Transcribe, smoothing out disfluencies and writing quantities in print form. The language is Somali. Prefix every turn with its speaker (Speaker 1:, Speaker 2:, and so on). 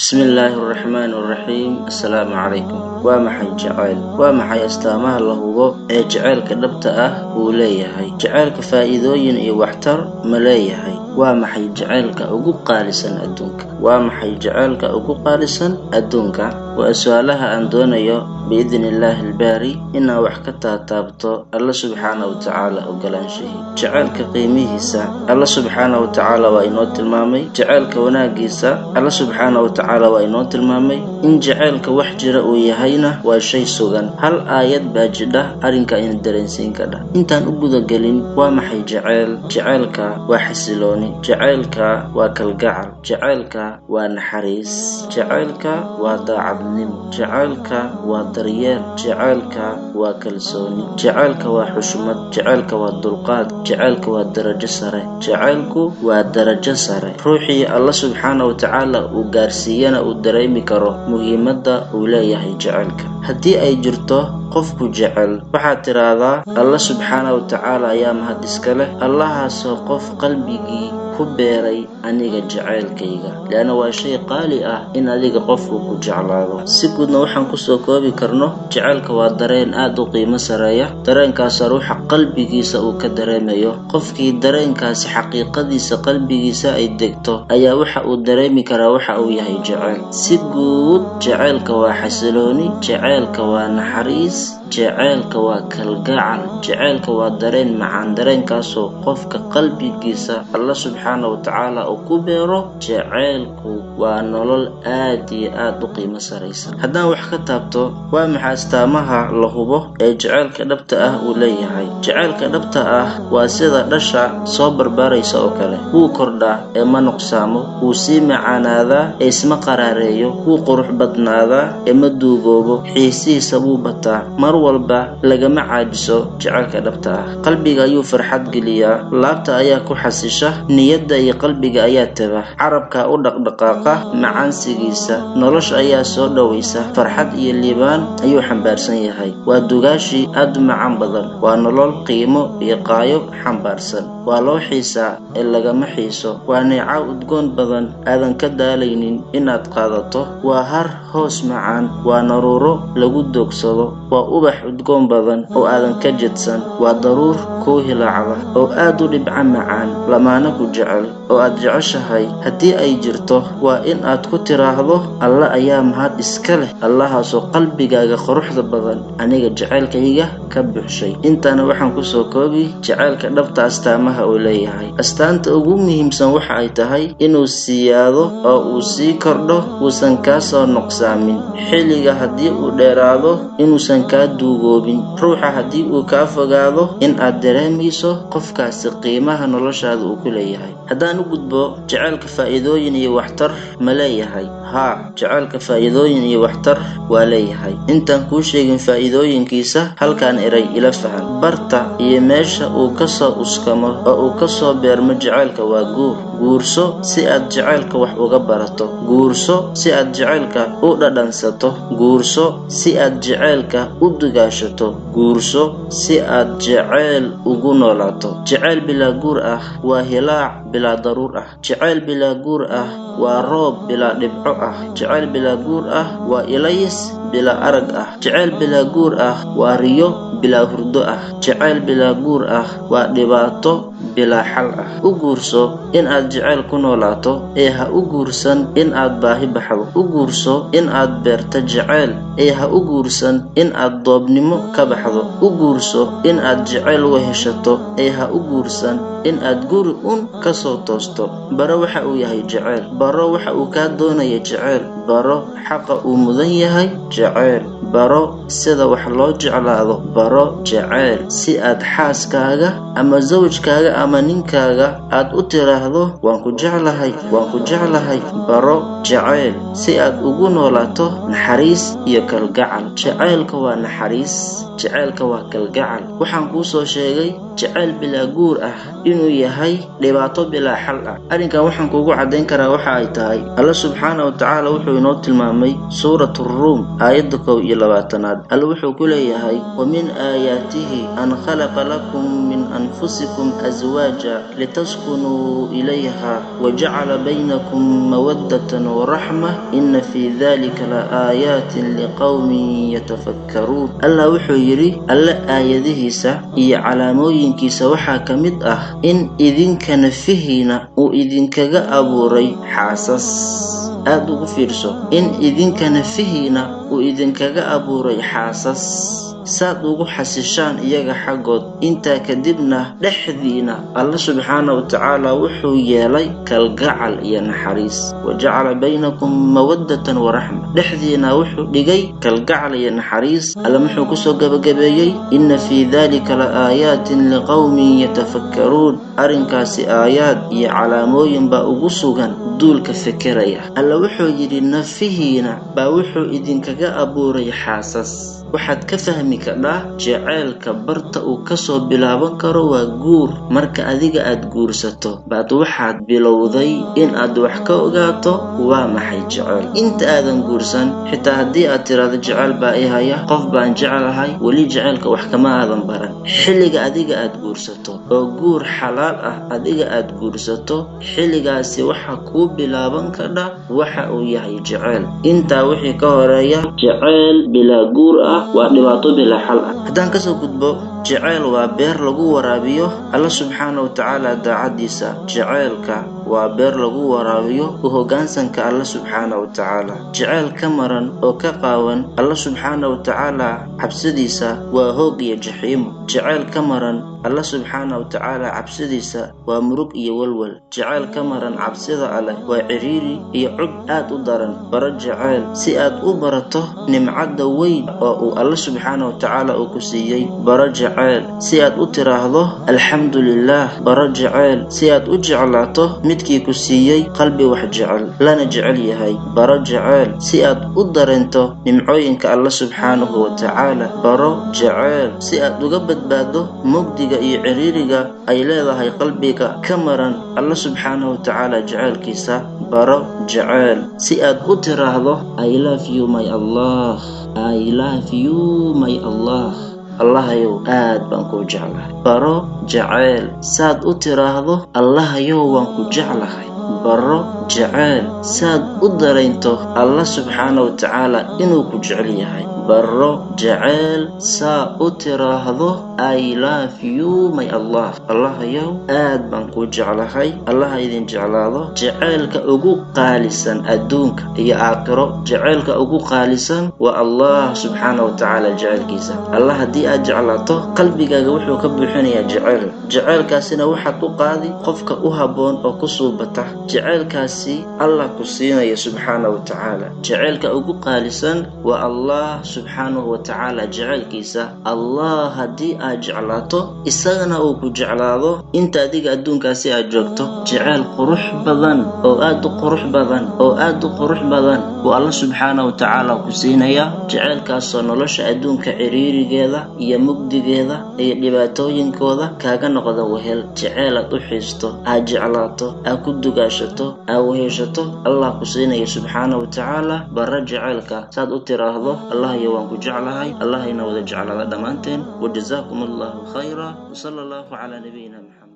Speaker 1: Bismillaahi Raxmaani Raxiim. Assalaamu calaykum. Waa maxay jacayl? Waa maxay astaamaha la hubo ee jacaylka dhabta ah uu leeyahay? Jacaylka faa'iidooyin iyo waxtar ma leeyahay? Waa maxay jacaylka ugu qaalisan adduunka? Waa maxay jacaylka ugu qaalisan adduunka? Waa su'aalaha aan doonayo biidni illaahi albaari inaan wax ka taataabto, Alla subxaana wa tacaala ogolaanshihii. Jacaylka qiimihiisa Alla subxaana wa tacaala waa inoo tilmaamay. Jacaylka wanaagiisa Alla subxaana wa tacaala waa inoo tilmaamay. In jacaylka wax jira uu yahayna waa shay sugan. Hal aayad baa jidha arrinka ina dareensiin kadha. Intaan u gudagelin waa maxay jacayl? Jacaylka waa xasilooni, jacaylka waa kalgacal, jacaylka waa naxariis, jacaylka waa daacadnimo, jacaylka waa daryeel, jacaylka waa kalsooni, jacaylka waa xushmad, jacaylka waa dulqaad, jacaylka waa darajo sare. Jacaylku waa darajo sare. Ruuxii Alla subxaana wa tacaala uu gaarsiiyana uu dareemi karo muhiimadda uu leeyahay jacaylka. Haddii ay jirto qofku jecel, waxaad tidhaahdaa Alla subxaana wa tacaala ayaa mahad iska leh, Allahaasoo qof qalbigii ku beeray aniga jacaylkayga, leanna waa shay qaali ah in adiga qofku ku jeclaado. Si guudna waxaan kusoo koobi karno, jacaylka waa dareen aad u qiimo sareeya. Dareenkaasoo ruuxa qalbigiisa uu ka dareemayo. Qofkii dareenkaasi xaqiiqadiisa qalbigiisa ay degto ayaa waxa uu dareemi karaa waxa uu yahay jacayl. Si guud, jacaylka waa xasilooni, jacaylka waa naxariis, jacaylka waa kalgacal, jacaylka waa dareen macaan, dareenkaasoo qofka qalbigiisa Alla subxaana wa tacaala uu ku beero. Jacaylku waa nolol aad iyo aad u qiimo saraysa. Haddaan wax ka taabto waa maxay astaamaha la hubo ee jacaylka dhabta ah uu leeyahay? Jacaylka dhabta ah waa sida dhasha soo barbaaraysa oo kale. Wuu kordhaa ee ma nuqsaamo, wuu sii macaanaadaa ee isma qaraareeyo, wuu qurux badnaadaa ee ma duugoobo, xiisihiisa wuu bataa. Mar walba lagama caajiso jacaylka dhabta ah. Qalbiga ayuu farxad geliyaa, laabta ayaa ku xasisha, niyadda iyo qalbiga ayaa taba, carabka u dhaqdhaqaaqa macaansigiisa, nolosha ayaa soo dhowaysa, farxad iyo liibaan ayuu xambaarsan yahay. Waa dugaashi aad u macaan badan, waa nolol qiimo iyo qaayo xambaarsan. Waa loo xiisaa ee lagama xiiso, waa neecaw udgoon badan aadan ka daalaynin inaad qaadato, waa har hoos macaan, waa naruuro lagu doogsado, waa ubax udgoon badan oo aadan ka jedsan, waa daruur kuu hilaacda oo aad u dhibca macaan. Lamaana ku jecel oo aad jeceshahay haddii ay jirto, waa in aad ku tiraahdo Alla ayaa mahad iska leh, Allahaasoo qalbigaaga quruxda badan aniga jacaylkayga ka buuxshay. Intaana waxaan kusoo koobi jacaylka dhabta astaamaha uu leeyahay. Astaanta ugu muhiimsan waxa ay tahay inuu siyaado oo uu sii kordho, uusan kaa soo nuqsaamin. Xilliga haddii uu dheeraado, inuusan kaa duugoobin. Ruuxa haddii uu kaa fogaado, in aad dareemayso qofkaasi qiimaha noloshaada uu ku leeyahay. Haddaan u gudbo jacaylka faa'iidooyin iyo waxtar ma leeyahay? Haa, jacaylka faa'iidooyin iyo waxtar waa leeyahay. Intaan kuu sheegin faa'iidooyinkiisa, halkaan eray ila fahan. Barta iyo meesha uu ka soo uskamo oo uu ka soo beermo jacaylka waa guur. Guurso si aad jacaylka wax uga barato, guurso si aad jacaylka u dhadhansato, guurso si aad jacaylka u dugaashato, guurso si aad jacayl ugu noolaato. Jacayl bilaa guur ah waa hilaac bilaa daruur ah. Jacayl bilaa guur ah waa roob bilaa dhibco ah. Jacayl bilaa guur ah waa ilays bilaa arag ah. Jacayl bilaa guur ah waa riyo bilaa hurdo ah. Jacayl bilaa guur ah waa dhibaato bilaa xal ah. U guurso in aad jacayl ku noolaato ee ha u guursan in aad baahi baxdo. U guurso in aad beerto jacayl ee ha u guursan in aad doobnimo ka baxdo. U guurso in aad jacayl weheshato ee ha u guursan in aad guri un ka soo toosto. Baro waxa uu yahay jacayl, baro waxa uu kaa doonaya jacayl, baro xaqa uu mudan yahay jacayl, baro sida wax loo jeclaado, baro jacayl si aad xaaskaaga ama zawjkaaga ama ninkaaga aad u tiraahdo waan ku jeclahay, waan ku jeclahay. Baro jacayl si aad ugu noolaato naxariis iyo kalgacal. Jacaylka waa naxariis, jacaylka waa kalgacal. Waxaan kuu soo sheegay jacayl bilaa guur ah inuu yahay dhibaato bilaa xal ah. Arrinkan waxaan kuugu caddayn karaa waxa ay tahay, Alle subxaana wa tacaala wuxuu inoo tilmaamay suurat Ruum aayadda 21aad. Alle wuxuu ku leeyahay: wa min aayaatihi an khalaqa lakum min anfusikum aswaaja litaskunuu ilayha wa jacala baynakum mawaddatan wa raxma inna fii dalika la aayaatin liqowmin yatafakkaruun. Allah wuxuu yidhi, Alle aayadihiisa iyo calaamooyinkiisa waxaa ka mid ah in idinka nafihiina uu idinkaga abuuray xaasas. Aad ugu fiirso, in idinka nafihiina uu idinkaga abuuray xaasas saad ugu xasishaan iyaga xaggood. Intaa kadibna dhexdiina Alle subxaana wa tacaala wuxuu yeelay kalgacal iyo naxariis. Wa jacala baynakum mawaddatan wa raxma. Dhexdiina wuxuu dhigay kalgacal iyo naxariis. Alle muxuu kusoo gabagabeeyey? Inna fii dalika la aayaatin liqowmin yatafakkaruun. Arrinkaasi aayaad iyo calaamooyin baa ugu sugan duulka fekeraya. Alle wuxuu yidhi, nafihiina baa wuxuu idinkaga abuuray xaasas. Waxaad ka fahmi kadhaa jaceylka barta uu kasoo bilaaban karo waa guur. Marka adiga aad guursato baad waxaad bilowday in aad wax ka ogaato waa maxay jeceyl. Inta aadan guursan, xitaa haddii aad tiraahdo jeceyl baa i haya, qof baan jecelahay, weli jaceylka wax kama aadan baran. Xilliga adiga aad guursato oo guur xalaal ah adiga aad guursato, xilligaasi waxa kuu bilaaban kadha waxa uu yahay jeceyl. Intaa wixii ka horeeya, jeceyl bilaa guur ah waa dhibaato bilaa xal ah. Haddaan kasoo gudbo, jeceyl waa beer lagu waraabiyo Alla subxaana wa tacaala daacaddiisa. Jaceylka waa beer lagu waraabiyo u hoggaansanka Alla subxaana wa tacaala. Jeceyl ka maran oo ka qaawan Alla subxaana wa tacaala cabsidiisa waa hoog iyo jaxiimo. Jeceyl ka maran Alla subxaana wa tacaala cabsidiisa waa murug iyo walwal. Jeceyl ka maran cabsida Alleh waa ciriiri iyo cub aad u daran. Baro jeceyl si aad u barato nimcadda weyn oo uu Alla subxaana wa tacaala uu ku siiyey. Baro jeceyl si aad u tiraahdo alxamdulilaah. Baro jeceyl si aad u jeclaato midkii ku siiyey qalbi wax jecel lana jecel yahay. Baro jeceyl si aad u dareento nimcooyinka Alla subxaanahu wa tacaala. Baro jeceyl si aad uga badbaado mugdiga iyo ciriiriga ay leedahay qalbiga ka maran Alla subxaanahu wa tacaala jeceylkiisa. Baro jeceyl si aad u tiraahdo I love you my Allah, I love you my Allah. Allahayow, aad baan kuu jeclahay. Baro jeceyl saad u tiraahdo Allahayow, waan ku jeclahay. Baro jeceyl saad u dareento Alla subxaana wa tacaala inuu ku jecel yahay. Baro jeceyl saa u tiraahdo I love you my Allah. Allahayow, aad baan kuu jeclahay. Allaha idin jeclaado. Jaceylka ugu qaalisan adduunka iyo aakhiro, jaceylka ugu qaalisan waa Allah subxaana wa tacaala jaceylkiisa. Allah haddii aad jeclaato, qalbigaaga wuxuu ka buuxinayaa jeceyl. Jaceylkaasina waxaad u qaadi qofka u habboon oo ku suubata. Jaceylkaasi Allah ku siinaya subxaana wa tacaala. Jaceylka ugu qaalisan waa Allah subxaanahu wa tacaala jaceylkiisa. Allah haddii aad jeclaato, isagana uu ku jeclaado, inta adiga adduunkaasi aad joogto, jeceyl qurux badan oo aad u qurux badan oo aad u qurux badan buu Alla subxaana wa tacaala ku siinayaa. Jaceylkaasoo nolosha adduunka ciriirigeeda iyo mugdigeeda iyo dhibaatooyinkooda kaaga noqda wehel. Jeceyl aad u xiisto, aad jeclaato, aad ku dugaashato, aad weheshato, Allah ku siinaya subxaana wa tacaala. Bara jaceylka saad u tiraahdo Allahayo, waan ku jeclahay. Allahayna wada jeclaada dhammaanteen. Wajazaakum allahu khayra, wsala allahu calaa nabiyina Maxamed.